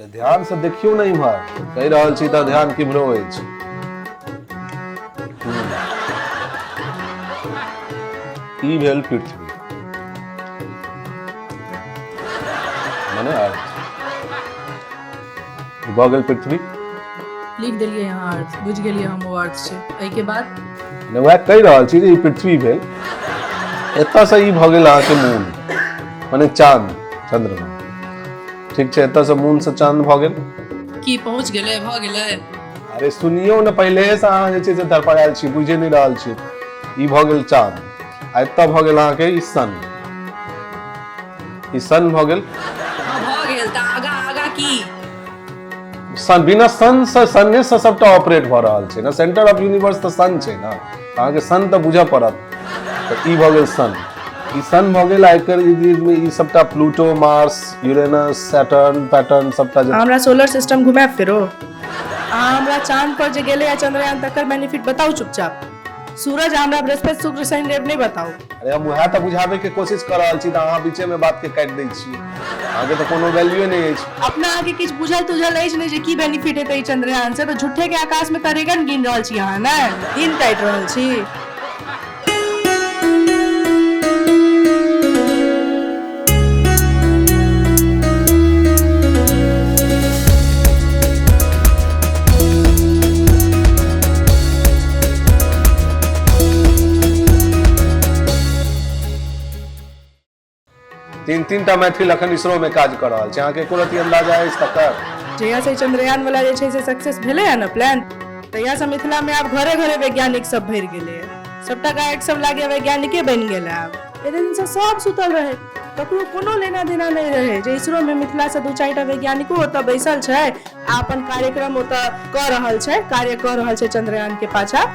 ध्यान से देखियौ ने इम्हर, कहि रहल छी तऽ ध्यान किम्हरो अछि। ई भेल पृथ्वी माने अर्थ, भऽ गेल पृथ्वी। लिख देलियै यहाँ अर्थ, बुझि गेलियै हम ओ अर्थ छै। एहिके बाद ने वएह कहि रहल छी जे ई पृथ्वी भेल, एतऽसँ ई भऽ गेल अहाँके मून माने चांद, चंद्रमा। ठीक छै, एतऽसँ मून से चांद भऽ गेल। की पहुँच गेलै, भऽ गेलै? अरे सुनियौ ने, पहिलेसँ अहाँ जे छै से धड़फड़ायल छी, बुझि नहि रहल छी। ई भऽ गेल चांद आ एतऽ भऽ गेल अहाँके ई सन, ई सन भऽ गेल। हँ, भऽ गेल तऽ आगा आगा की? सन बिना सन से सन्ने से सबटा ऑपरेट भऽ रहल छै ने, सेंटर ऑफ यूनिवर्स तऽ सन छै ने, तऽ अहाँके सन तऽ बुझऽ पड़त। तऽ ई भऽ गेल सन, ई सन भऽ गेल आ एकर इर्द गिर्द मे ई सबटा Pluto, Mars, Uranus, Saturn, pattern सबटा जे। हमरा सोलर सिस्टम घुमायब फेरो? अहाँ हमरा चांद पर जे गेलै आ चंद्रयान तकर बेनिफिट बताउ चुपचाप। सूरज आ हमरा बृहस्पति, शुक्र, शनि, रवि नहि बताउ। अरे हम उएह तऽ बुझाबै के कोशिश कऽ रहल छी तऽ अहाँ बीचे मे बात के काटि दै छी। अहाँके तऽ कोनो वैल्यूए नहि अछि। अपना अहाँके किछु बुझल तुझल अछि नहि जे की बेनिफिट हेतै ई चंद्रयान से, तऽ झूठे के आकाश मे तरेगन गिन रहल छी अहाँ, ने दिन काटि रहल छी। तीन तीन टा मैथिल अखन इसरो में काज कऽ रहल छै, अहाँके एको रति अंदाजा अछि तकर? जहिया से चंद्रयान वाला जे छै से सक्सेस भेलै है ने प्लान, तहिया से मिथिला में आब घरे घरे वैज्ञानिक सब भरि गेलै है। सबटा गायक सब लागे वैज्ञानिके बनि गेल है आब। एते दिन से सब सुतल रहे, ककरो कोनो लेना देना नहि रहे जे इसरो में मिथिला से 2-4 टा वैज्ञानिको ओतऽ बैसल छै आ अपन कार्यक्रम ओतऽ कऽ रहल छै, कार्य कऽ रहल छै चंद्रयान के पाछा।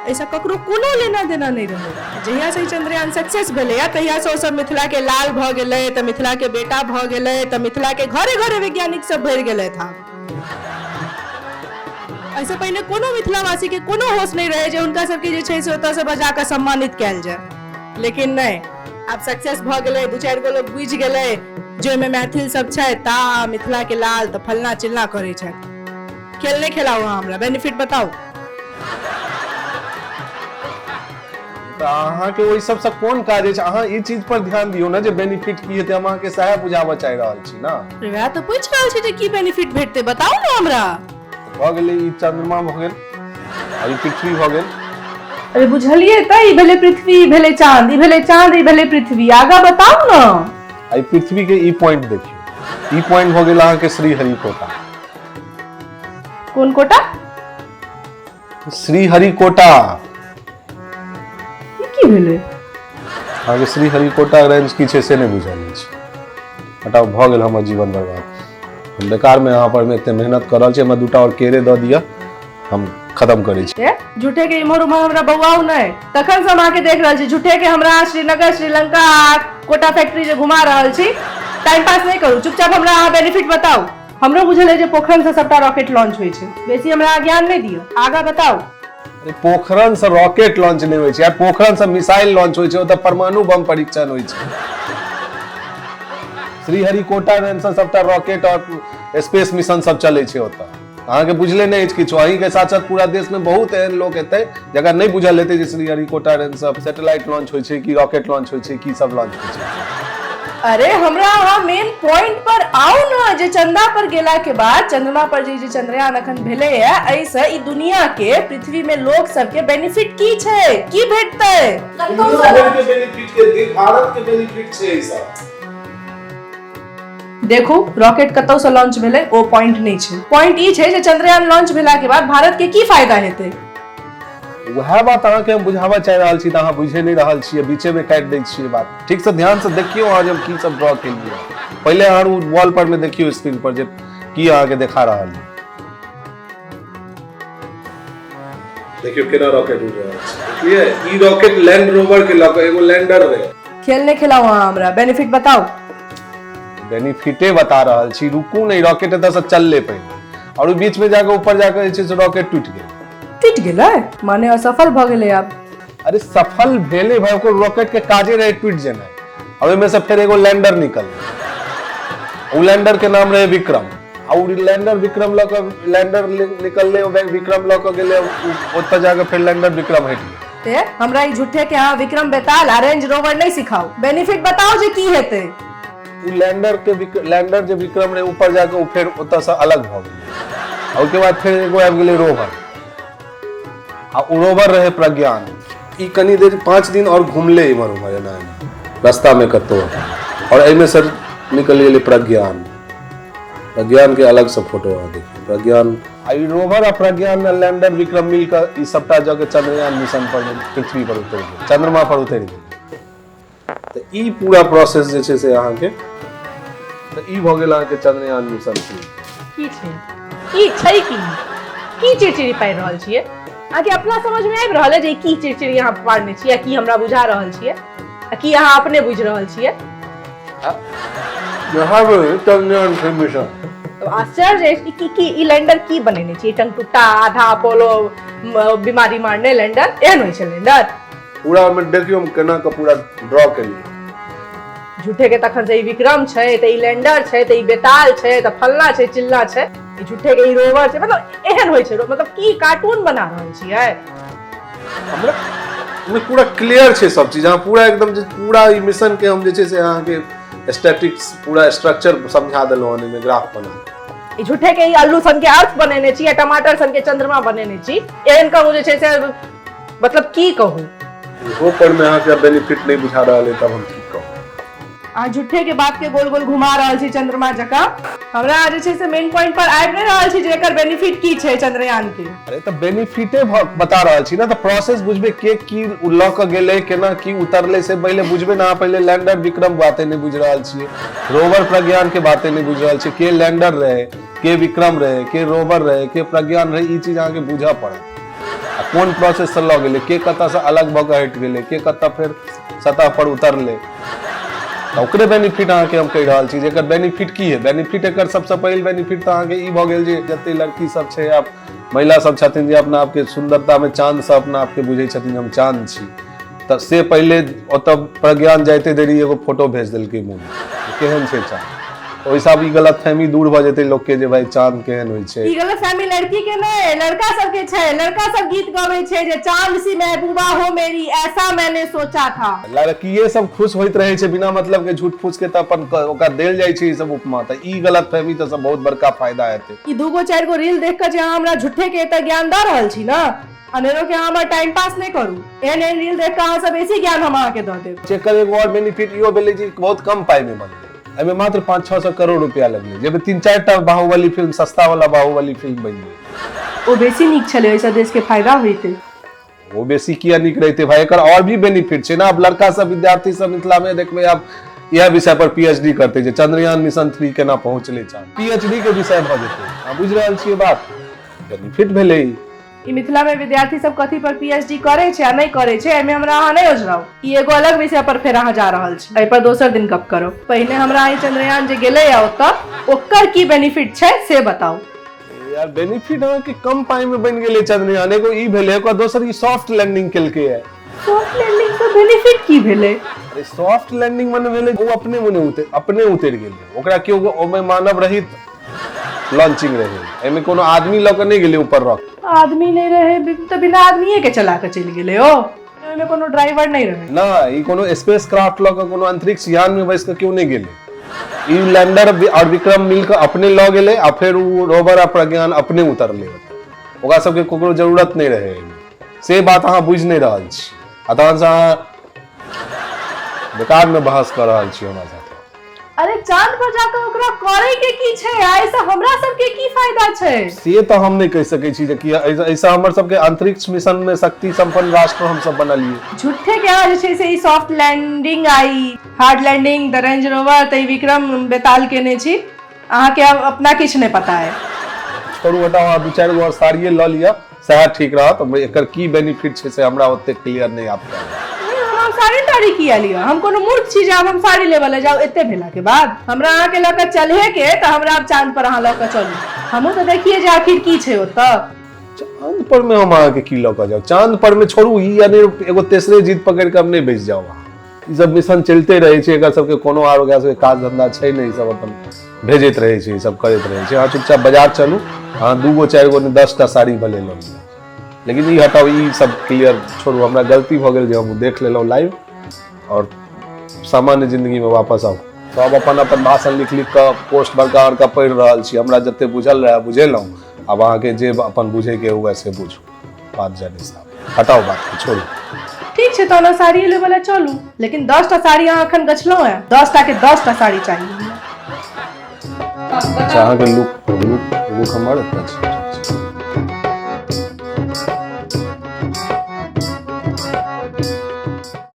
एहिसँ ककरो कोनो लेना देना नहि रहै। जहियासँ ई चंद्रयान सक्सेस भेलैए तहियासँ ओसभ मिथिलाके लाल भऽ गेलै, तऽ मिथिलाके बेटा भऽ गेलै, तऽ मिथिलाके घरे घरे वैज्ञानिक सब भरि गेलथि आब। एहिसँ पहिने कोनो मिथिलावासीके कोनो होश नहि रहै जे हुनका सबके जे छै से ओतऽसँ बजा कऽ सम्मानित कयल जाय, लेकिन नहि, आब सक्सेस भऽ गेलै, 2-4 गो लोक बुझि गेलै जे ओहिमे मैथिल सब छै, ता मिथिलाके लाल तऽ फलना चिलना करै छथि। खेल नहि खेलाउ अहाँ हमरा, बेनिफिट बताउ। तऽ अहाँके ओहि सबसँ कोन काज अछि? अहाँ ई चीज पर ध्यान दियौ ने जे बेनिफिट की हेतै, हम अहाँके सएह बुझाबऽ चाहि रहल छी ने। अरे वएह तऽ पूछि रहल छी जे की बेनिफिट भेटतै, बताउ ने हमरा। भऽ गेलै, ई चंद्रमा भऽ गेल आ ई पृथ्वी भऽ गेल। अरे बुझलियै तऽ, ई भेलै पृथ्वी, ई भेलै चांद, ई भेलै चांद, ई भेलै पृथ्वी, आगा बताउ ने। आ ई पृथ्वी के ई पॉइंट देखियौ, ई पॉइंट भऽ गेल अहाँके श्रीहरिकोटा। कोन कोटा? श्रीहरिकोटा। ई की भेलै? अहाँके श्रीहरिकोटा रेंज की छै से नहि बुझल अछि। हटाउ, भऽ गेल हमर जीवन बर्बाद। हम बेकार में अहाँ पर में एते मेहनत कऽ रहल छी। हमरा दूटा और केरे दऽ दिअ, हम खत्म करै छी। ए, झूठे के इम्हर उम्हर हमरा बौआउ नहि, तखन से हम अहाँके देख रहल छी। झूठे के हमरा श्रीनगर, श्रीलंका आ कोटा फैक्ट्री जे घुमा रहल छी। टाइम पास नहि करू, चुपचाप हमरा अहाँ बेनिफिट बताउ। हमरो बुझल है जे पोखरण से सबटा रॉकेट लॉन्च होइ छै, बेसी हमरा ज्ञान नहि दिअ, आगा बताउ। अरे पोखरण से रॉकेट लॉन्च नहि होइ छै यार, पोखरण से मिसाइल लॉन्च होइ छै, ओतऽ परमाणु बम परीक्षण होइ छै। श्रीहरिकोटा रेंज से सबटा रॉकेट और स्पेस मिशन सब चलै छै ओतऽ। अहाँके बुझले नहि अछि किछु। अहींके साथ साथ पूरा देश में बहुत एहन लोक हेतै जकरा नहि बुझल हेतै जे श्रीहरिकोटा रेंज से सैटेलाइट लॉन्च होइ छै कि रॉकेट लॉन्च होइ छै, की सब लॉन्च होइ छै। अरे हमरा अहाँ मेन पॉइंट पर आउ ने जे चंदा पर गेला के बाद चंद्रमा पर जे जे चंद्रयान अखन भेलै है, एहिसँ ई दुनिया के पृथ्वी में लोक सबके बेनिफिट की छै, की भेटतै? के बेनिफिट के भारत के बेनिफिट छै ई सब। देखू, रॉकेट कतौ से लॉन्च भेलै ओ पॉइंट नहि छै, पॉइंट ई छै जे चंद्रयान लॉन्च भेला के बाद भारत के की फायदा हेतै। वएह बात अहाँके हम बुझाबऽ चाहि रहल छी तऽ अहाँ बुझे नहि रहल छियै, बीचे में काटि दै छियै बात। ठीक से ध्यान से देखियौ अहाँ जे हम की सब ड्रॉ केलियै। पहिले अहाँ ओ वॉल पर में देखियौ, स्क्रीन पर जे की अहाँके देखा रहल है। देखियौ केना रॉकेट उड़ रहल छै, देखलियै? ई रॉकेट लैंड रोवर के लऽ कऽ एगो लैंडर रहै। खेल नहि खेलाउ अहाँ हमरा, बेनिफिट बताउ। बेनिफिटे बता रहल छी, रुकू नहि। रॉकेट एतऽ से चलले पहिले और बीच में जाके ऊपर जाके जे छै से रॉकेट टूटि गेल। टूटि गेलै माने असफल भऽ गेलै आब। अरे सफल भेलै भाई, ओकर रॉकेट के काजे रहे टूटि जेनाइ। और ओहिमे से फेर एगो लैंडर निकललै, ओ लैंडर के नाम रहे विक्रम। आ ओ लैंडर विक्रम लऽ कऽ लैंडर निकललै, ओ विक्रम लऽ कऽ गेलै, ओतऽ जाकऽ फेर लैंडर विक्रम हटि गेलै। ते हमरा ई झूठे के अहाँ विक्रम बेताल आ रेंज रोवर नहि सिखाउ, बेनिफिट बताउ जे की हेतै। ओ लैंडर के लैंडर जे विक्रम रहै ऊपर जाकऽ ओ फेर ओतऽसँ अलग भऽ गेलै। आ ओहिके बाद फेर एगो आबि गेलै रोवर, आ ओ रोवर रहै प्रज्ञान। ई कनी देर 5 दिन आओर घुमलै इम्हर उम्हर एना एना रास्तामे कतहु, आओर एहिमे से निकलि गेलै प्रज्ञान। प्रज्ञान के अलग से फोटो अहाँ देखियौ, प्रज्ञान। आ ई रोवर आ प्रज्ञान आ लैंडर विक्रम मिल कऽ ई सबटा जाके चंद्रयान मिशन पर पृथ्वी पर उतरि गेल, चंद्रमा पर उतरि गेल। तऽ ई पूरा प्रोसेस जे छै से अहाँके, तऽ ई भऽ गेल अहाँके चंद्रयान मिशन 3। की छै, की छै, की की चिड़चिड़ी पारि रहल छियै? अहाँके अपना समझ में आबि रहल है जे की चिड़चिड़ी अहाँ पारने छियै, की हमरा बुझा रहल छियै आ की अहाँ अपने बुझि रहल छियै? चंद्रयान 3 मिशन। तो आश्चर्य अछि की की ई लैंडर की बनेने छी? टंगटुट्टा आधा अपोलो बीमारी मारने लैंडर, एहन होइ छै लैंडर? पूरा ओहिमे देखियौ हम केना कऽ पूरा ड्रॉ केलियै। झूठे के तखन से ई विक्रम छै तऽ ई लैंडर छै तऽ ई बेताल छै तऽ फल्ला छै चिल्ला छै, ई झूठे के ई रोवर छै, मतलब एहन होइ छै? मतलब की कार्टून बना रहल छियै? हमरा ओहिमे पूरा क्लियर छै सब चीज। अहाँ पूरा एकदम जे पूरा ई मिशन के हम जे छै से अहाँके स्टैटिक्स पूरा स्ट्रक्चर समझा देलहुँ हन एहिमे ग्राफ बना। ई झूठे के ई अल्लू सन के अर्थ बनेने छी या टमाटर सन के चंद्रमा बनेने छी, एहन कहू जे छै से मतलब की कहू? इहो पर मे अहाँके बेनिफिट नहि बुझा रहल है तब हम की कहू? अहाँ झूठे के बात के गोल गोल घुमा रहल छी चंद्रमा जकाँ। हमरा जे छै से मेन पॉइंट पर आबि नहि रहल छी जे एकर बेनिफिट की छै चंद्रयान के। अरे तऽ बेनिफिटे बता रहल छी ना, तऽ प्रोसेस बुझबै के की लऽ कऽ गेलै, केना की उतरलै से पहिले बुझबै ना। अहाँ पहिले लैंडर विक्रम बाते नहि बुझि रहल छियै, रोवर प्रज्ञान के बाते नहि बुझि रहल छियै। के लैंडर रहै, के विक्रम रहै, के रोवर रहै, के प्रज्ञान रहै, ई चीज अहाँके बुझऽ पड़त। आ कोन प्रोसेस से लऽ गेलै, के कतऽसँ अलग भऽ कऽ हटि गेलै, के कतऽ फेर सतह पर उतरलै, तऽ ओकरे बेनिफिट अहाँके हम कहि रहल छी जे एकर बेनिफिट की है। बेनिफिट एकर सबसँ पहिल बेनिफिट तऽ अहाँके ई भऽ गेल जे जते लड़की सब छै आब महिला सब छथिन जे अपना आपके सुंदरता में चांद से अपना आपके बुझै छथिन हम चांद छी, तऽ से पहिले ओतऽ प्रज्ञान जाइते देरी एगो फोटो भेज देलकै मुँह केहन छै चांद। ओहिसँ आब ई गलतफहमी दूर भऽ जेतै लोकके जे भाई चांद केहन होइ छै। ई गलतफहमी लड़की के नहि, लड़का सबके छै। लड़का सब गीत गबै छै जे चांद सी महबूबा हो मेरी ऐसा मैंने सोचा था। लड़किए सब खुश होइत रहै छै बिना मतलब के झूठ फूस के, तऽ अपन ओकरा देल जाइ छै ई सब उपमा। तऽ ई गलतफहमी तऽ सब बहुत बड़का फायदा हेतै। ई दूगो चारि गो रील देख कऽ जे अहाँ हमरा झूठे के एतऽ ज्ञान दऽ रहल छी ने, अनेरो के अहाँ हमर टाइम पास नहि करू। एहन एहन रील देख कऽ अहाँ सब बेसी ज्ञान हम अहाँके दऽ देब। एकर एगो आओर बेनिफिट इहो भेलै जे बहुत कम पाइ मे बनलै। एहिमे मात्र 500-600 करोड़ रुपया लगलै, जाहिमे 3-4 टा बाहुबली फिल्म, सस्ता वाला बाहुबली फिल्म बनि गेलै। ओ बेसी नीक छलै, ओहिसँ देश के फायदा होइतै। ओ बेसी किया नीक रहितै भाई? एकर और भी बेनिफिट छै ना। आब लड़का सब विद्यार्थी सब मिथिला में देखबै आब इएह विषय पर पीएचडी करतै जे चंद्रयान मिशन 3 केना पहुंचलै चांद, पीएचडी के विषय भऽ जेतै। अहाँ बुझि रहल छियै बात? बेनिफिट भेलै ई। ई मिथिला में विद्यार्थी सब कथी पर पीएचडी करे छै आ नहि करे छै एहिमे हमरा अहाँ नहि ओझराउ। ई एगो अलग विषय पर फेर अहाँ जा रहल छी, एहि पर दोसर दिन गप करब। पहिने हमरा ई चंद्रयान जे गेलै या ओतऽ ओकर की बेनिफिट छै से बताउ। यार बेनिफिट अहाँके कम पाई में बनि गेलै चंद्रयान, एगो ई भेलै, ओकर दोसर ई सॉफ्ट लैंडिंग केलकै है। सॉफ्ट लैंडिंग से बेनिफिट की भेलै? अरे सॉफ्ट लैंडिंग मने भेलै ओ अपने मने उतर अपने उतरि गेलै, ओकरा केओ ओहिमे मानव रहित लॉन्चिंग रहै, एहिमे कोनो आदमी लऽ कऽ नहि गेलै ऊपर रख। आदमी नहि रहे तऽ बिना आदमीए के चला के चलि गेलै, ओ ओहिमे कोनो ड्राइवर नहि रहे ना। ई कोनो स्पेस क्राफ्ट लऽ कऽ कोनो अंतरिक्ष यान में बैस कऽ केओ नहि गेलै। ई लैंडर और विक्रम मिल कऽ अपने लऽ गेलै आ फेर ओ रोवर आ प्रज्ञान अपने उतरलै, ओकरा सबके ककरो जरूरत नहि रहै एहिमे। से बात अहाँ बुझि नहि रहल छी आ तहन से अहाँ बेकार में बहस कऽ रहल छी हमरा साथे। अरे चांद पर जाकर ओकरा करे के की छै आ एहिसँ हमरा सबके की फायदा छै? से तऽ हम नहि कहि सकै छी जे कि एहिसँ हमर सबके अंतरिक्ष मिशन में शक्ति संपन्न राष्ट्र हम सब बनलियै। झूठे के अहाँ जे छै से ई सॉफ्ट लैंडिंग आ ई hard landing the Range Rover तऽ ई विक्रम बेताल केने छी, अहाँके आब अपना किछु नहि पता है। छोड़ू हटाउ, अहाँ 2-4 गो आओर साड़िए लऽ लिअ सएह ठीक रहत। एकर की बेनिफिट छै से हमरा ओते क्लियर नहि आबि रहल। हम साड़ी ताड़ी किया लिअ? हम कोनो मूर्ख छी जे आब हम साड़ी लेबऽ लए जाउ? एते भेला के बाद हमरा अहाँके लऽ कऽ चलहे के तऽ हमरा आब चांद पर अहाँ लऽ कऽ चलू, हमहूँ तऽ देखिए जे आखिर की छै ओतऽ। चांद पर में हम अहाँके की लऽ कऽ जाउ? चांद पर में छोड़ू ई, यानी एगो तेसरे जीत पकड़ि कऽ हम नहि बैस जाउ। अहाँ ई सब मिशन चलिते रहै छै, एकर सबके कोनो आर ओकरा सबके काज धंधा छै नहि, ई सब अपन भेजैत रहै छै, ई सब करैत रहै छै। अहाँ चुपचाप बाजार चलू, अहाँ 2 गो 4 गो नहि 10 टा साड़ी भले लऽ लिअ, लेकिन ई हटाउ, ई सब क्लियर छोड़ू। हमरा गलती भऽ गेल जे हम देख लेलहुँ लाइव, आओर सामान्य जिंदगीमे वापस आउ। सब अपन अपन भाषण लिख लिख कऽ पोस्ट बड़का बड़का पढ़ि रहल छी। हमरा जते बुझल रहए बुझेलहुँ, आब अहाँके जे अपन बुझैके हुए से बुझू। बात जानी साहब, हटाउ बातके, छोड़ू। ठीक छै, तहन साड़ी लेबऽ लए चलू, लेकिन 10 टा साड़ी अहाँ एखन गछलहुँ हेँ, 10 टा के 10 टा साड़ी चाही हमरा। अच्छा, अहाँके लुक लुक लुक हमर एतऽ छै।